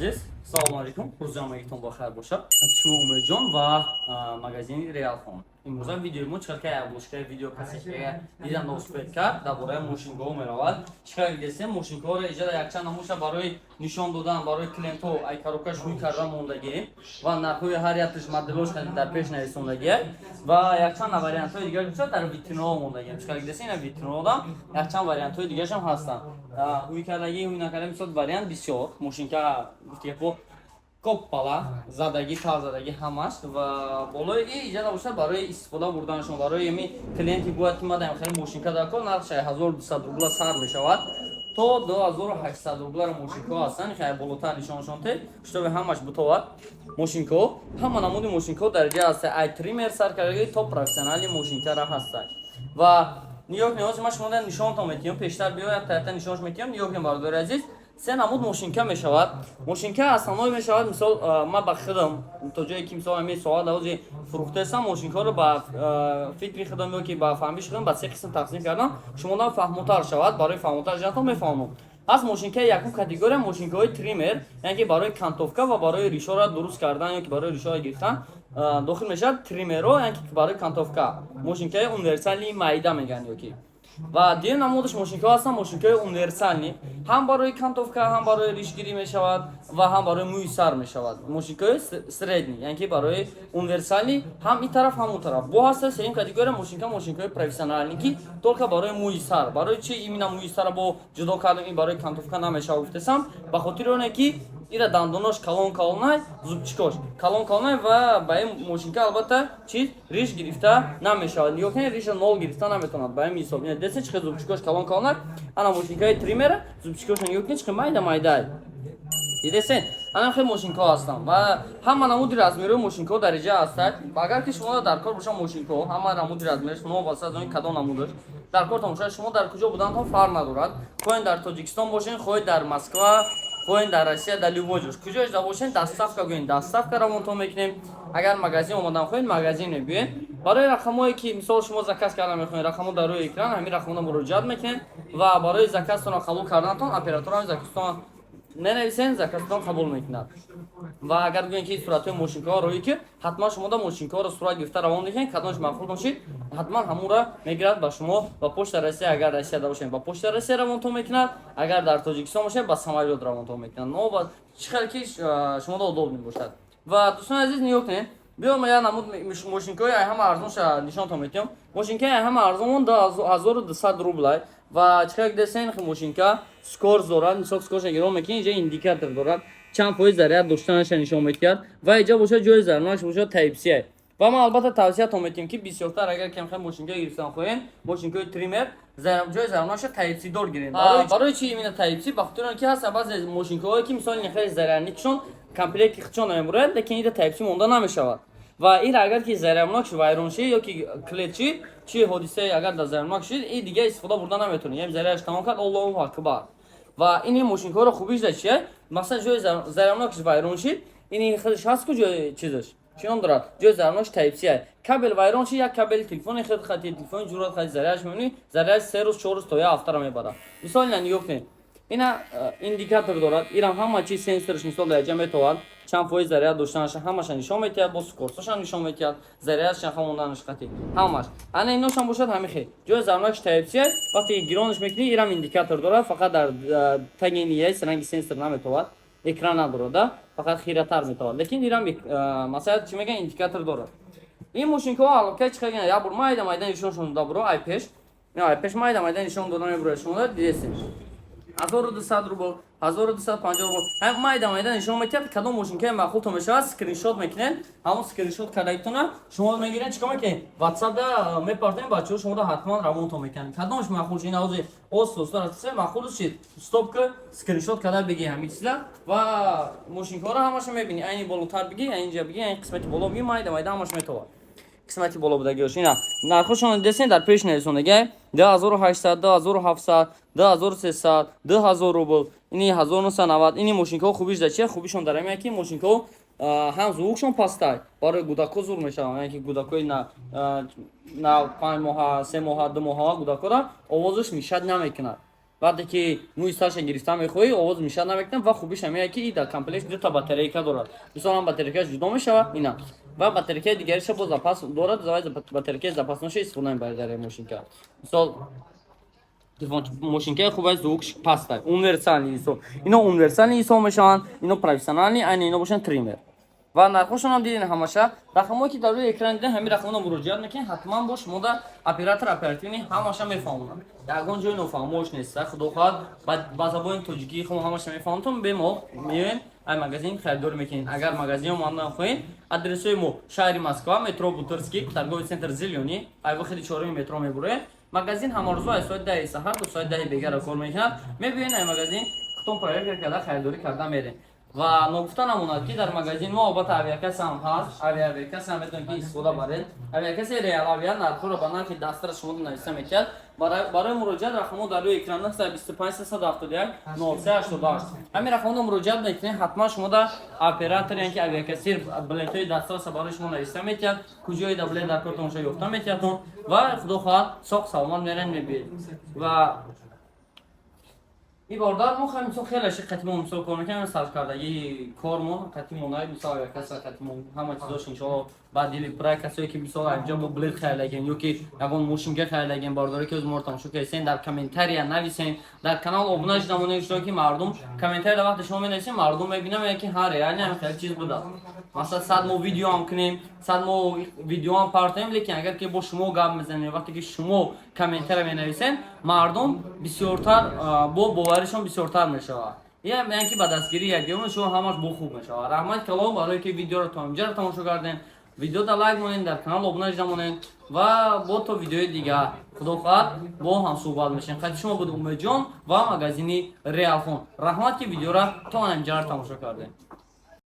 Азиз, салому алейкум, рӯзи ҳамагитон бахайр бошад. Шумо Умедҷон ва магазини Реалфон. Имрӯза видеои мо, чӣ қадр обложкаи видео касе дидан успел кард, дар бораи мошинкаҳо меравад. Чӣ қадр дидесем, мошинкаҳоро иҷада якчанд намуша барои нишон додан барои клиентҳо ай коробкаш ҳуй кардан мондагӣ ва нархҳои ҳар якташ, моделош дар пеш нависондагӣ ва якчанд вариантҳои дигар бошад, дар витринаҳо мондагӣ. Чӣ қадр дидесем, ина витринаҳодам якчанд вариантҳои дигарашам ҳастанд. Ҳуй кардагӣ, ҳуй накардагӣ, мисол, вариант бисёр. Мошинка, гуфти гапо, коппала задагӣ, тал задагӣ ҳамаш ва болои и иҷада бошад, барои истифода бурданашон, барои ами клиенти бояд ки мада хеле мошинка дар кор, нархш 1200 рубла сар мешавад, то 2800 рубларо мошинкаҳо ҳастанд. Хеле болотар нишоншон те, чтобы ҳамаш бутовад. Мошинкаҳо, ҳама намуди мошинкаҳо дараҷа ҳаста, ай триммер сар кардагӣ то профессионали мошинкара ҳастанд. Ва нигоҳ кунед, ҳозир ман шумо нишонтон метиҳам, пештар биёяд, таята нишонш метиҳам. Нигоҳ кунед, бародари азиз, се намуд мошинка мешавад. Мошинка основной мешавад. Мисол, ман ба худам то ҷое ки, мисол, ҳамин соат ҳози фурӯхтаестам, мошинкаҳоро ба фикри худам ё ки ба фаҳмиши худам ба се қисм тақсим кардам. Шумодам фаҳмотар шавад, барои фаҳмотар шавад, мефаҳмам. Ҳаст мошинкаи якум категория, мошинкаҳои триммер, яъне ки барои кантовка ва барои ришора дуруст кардан ё ки барои ришора гирифтан дохил мешавад. Триммерҳо, яъне ки барои кантовка, мошинкаи универсальный майда мегӯянд. Ё ки ва дуюм намудаш мошинкаҳо ҳастанд, мошинкаҳои универсальный, ҳам барои кантовка, ҳам барои ришгирӣ мешавад ва ҳам барои мӯи сар мешавад. Мошинкаҳои средний, яъне ки барои универсальный, ҳам ин тараф, ҳам он тараф. Бо ҳаста сеюм категория мошинка, мошинкаҳои профессиональный, ки только барои мӯи сар. Барои чи именно мӯи сара бо ҷудо кардам, ин барои кантовка намешавад гуфтесам? Ба хотири оне ки ира дандонош калон калонай, зубчикош калон калонай ва ба ин мошинка, албатта, чиз риш гирифта намешавад. Нигоҳ кунед, риша нол гирифта наметавонад. Ба ин мисол, десе, чӣ хел зубчикош калон калонай. Ана мошинкаи триммера, зубчикоша нигоҳ кунед, чӣ хел майда майдай. Дидесен, ана хел мошинкаҳо ҳастанд ва ҳама намуди размерҳои мошинкаҳо дар инҷа ҳастанд. Агар ки шумо дар кор бошад, мошинкаҳо ҳама намуди размерш, новобаста аз он кадом намудаш дар кортон бошад, шумо дар куҷо буданатон фарқ надорад, хоҳед дар Тоҷикистон бошед, хоҳед дар Москва, хоҳед дар Россия, дар любой ҷош, куҷош да бошед, доставка гӯем, доставка равонтон мекунем. Агар магазин омадан хоҳед, магазин мебиёед. Барои рақамҳое ки, мисол, шумо заказ кардан мехоҳед, рақамҳо дар рӯи экран, ҳамин рақамҳо муроҷиат мекунед ва барои заказтонро қабул карданатон операторам заказтон менависен, заказтон қабул мекунад. Ва агар гӯем ки суратҳои мошинкаҳо рӯи ки ҳатман шумо да мошинкаҳоро сурат гирифта равон мекунед, кадомаш маъқул бошед, ҳатман ҳамонро мегирад, ба шумо ба Почта Россия, агар Россияда бошед, ба Почта Россия равонтон мекунад, агар дар Тоҷикистон бошед, ба самолёт равонтон мекунад, но чӣ хел ки шумода удобный бошад. Ва, дӯстони азиз, нигоҳ кунед, биё, ма як намуд мошинкаҳои ай ҳама арзонша нишонтон метиҳам. Мошинкаи ай ҳама арзонмон 1200 рублай. Ва чӣ хел десен, мошинка скорость дорад. Мисол, скоростша гирон мекунӣ, инҷа индикатор дорад, чанд фоиз заряд доштанаша нишон медиҳад ва инҷа бошад, ҷои заряднаш бошад Type-C. Ва ман, албатта, тавсиятон метиҳам, ки бисёртар агар кам мошинка гирифтан хоҳем, мошинкаи триммер, ҷои заряднаша Type-C дор гирем. Барои чи именно Type-C? Ба хотири он ки ҳастанд баъзе мошинкаҳое ки, мисол, хеле зарядникшон комплекти худшон намебурад, лекин ида Type-C монда намешавад. Ва ира агар ки заряднок вайрон шид ё ки клет шид, чи ҳодисае агар дар заряднок шид, и дига истифода бурда наметавонӣ, яъне зарядаш тамом кард, Аллоҳу акбар. Ва ини мошинкаҳоро хубиш да чия? Масалан, ҷои заряднокш вайрон шид, ини худаш ҳаст ку, ҷои чизаш чӣ ном дорад, ҷои заряднокш Type-C. Кабел вайрон шид, як кабели телефони худ хати, телефони ҷурат хати зарядаш мемонӣ, зарядаш 3 рӯз, 4 рӯз то як ҳафтаро мебарад. Мисол, ина нигоҳ кунед, ина индикатор дорад, ирам ҳама чиз сенсорш, мисол, дар ҷа метавад чанд фоиз заряд доштанаша ҳамаша нишон метиҳад, бо скоросташам нишон метиҳад, зарядаш хомонданаш қати ҳамаш. Ана иношам бошад, ҳами хел ҷои заряднокш Type-C. Вақте ки гиронаш мекунӣ, ирам индикатор дорад, фақат дар таги ин есть ранги сенсор наметавад, экран надорад, фақат хиратар метавад, лекин ирам, масалан, чӣ мегӯян, индикатор дорад. Ин мошинкаҳо аллакай чӣ хел, як бор майда майда нишоншон дода буро, ай пеш майда майда нишон дода мебурояд. Шумо дидесем, 1200 рубл, 1250 рубл, ҳам майда майда нишон метиҳад. Кадом мошинкаи маъқултон мешавад, скриншот мекунед, ҳамон скриншот кардагитона шумо мегиред, чикор мекунед, ватсапда мепартоед, бачаҳо шуморо ҳатман равонтон мекунанд. Кадомаш маъқул шид, ҳозир ост маъқул шид, стоп ка, скриншот карда бигӣ ҳамин чиза ва мошинкаҳоро ҳамаша мебинӣ. Айни болотар бигӣ, айнҷа бигӣ, айн қисмати боло бигӣ, майда майда ҳамаш метавад. Қисмати боло будагиош ина нархошон десен, дар пеш нависондагай: 2800, 2700, 2300, 2000 рубл, ини 1990. Ини мошинкаҳо хубиш дар чия? Хубишон дар ҳамин ки мошинкаҳо ҳам звукшон пастай, барои кӯдакҳо зур мешаванд, яъне ки кӯдакҳои на 5 моҳа, 3 моҳа, 2 моҳа кӯдакҳоро овозаш мешать намекунад. Вақте ки мӯи сарша гирифта мехоҳӣ, овоз мешад намекунад. Ва хубиш ҳамея, ки и дар комплект дута батарейка дорад. Мисол, ҳам батарейкаш ҷудо мешавад ина ва батарейкаи дигариша бо запас дорад. Батарейкаи запасноша истифода мебарад дар мошинка. Мисол, мошинкаи хуб аст, звукш паст аст, универсальный ҳисоб. Ино универсальный ҳисоб мешаванд, ино профессиональный, айни ино бошанд триммер. Ва нархошон дидин ҳамаша. Рақамҳое, ки дар рӯи экран дидин, ҳамин рақамҳо муроҷиат мекунед, ҳатман бо шумо да оператор оперативный ҳамаша мефаҳмонад. Ягон ҷои нофаҳмош нест. Худо хоҳад, ба забони тоҷикии худо ҳамаша мефаҳмонтон. Бемо меоен, ай магазин харидорӣ мекунед. Агар магазино мо нахоҳед, адресҳои мо: шаҳри Москва, метро Бутырский, торговый центр «Зелёный», ай выходи чоруми метро мебуроед. Магазин ҳамарӯзо аз соати 10-и саҳар то соати 10-и бегара кор мекунад. Мебиёен ай магазин, худтон проверка карда, харидорӣ карда мерем. Ва ногуфта намонад, ки дар магазин мо албатта авиакасса ҳам ҳаст. Авиакасса метавонед, ки истифода баред. Авиакасси Реал Авиа нархҳоро ба нархи дастрас шумо нависта мекард. Барои муроҷиат рақамҳо дар рӯи экран 25 371 03 88. Ҳамин рақамҳо муроҷиат мекунед, ҳатман шумо дар оператор, яъне ки авиакассир, билетҳои дастраса барои шумо нависта метиҳад, куҷои да билет дар кортон ёфта метиҳадтон. Ва худо хоҳад, соқ саломат мерен, мебиед. Ва и бародар мо хай, мисол, хеле ши қатимо, мисол, кор мекунем, саркардагии кор мо қатимо най, мисол, авиакасса қатимо ҳама чизош, иншоалло, ба дили пурай. Касое, ки, мисол, инҷо бо билет харидаген ё ки ягон мошинка харидаген, бародаре, ки оз моро тамошо кардесен, дар комментария нависен, дар канал обуна шуда монед, ки мардум комментария вақте шумо менависен, мардум мебинам, ки ҳа, реально ҳам хеле чиз буда. Масалан, 100 мо видеоам кунем, 100 мо видеоам партоем, лекин агар ки бо шумо гап мезанем, вақте ки шумо комментария менависен, мардум бисёртар бо боваришон бисёртар мешавад. Яъне ки ба дастгирии якдигарон шумо ҳамаш бо хуб мешавад. Раҳмат калом барое ки видеоро то инҷаро тамошо кардем. Видеода лайк монед, дар канал обуна шуда монед ва бо то видеои дигар, худо хоҳад, бо ҳам суҳбат мешавем. Қайди шумо буд Умедҷон ва магазини Реалфон. Раҳмат, ки видеоро то инҷаро тамошо кардем.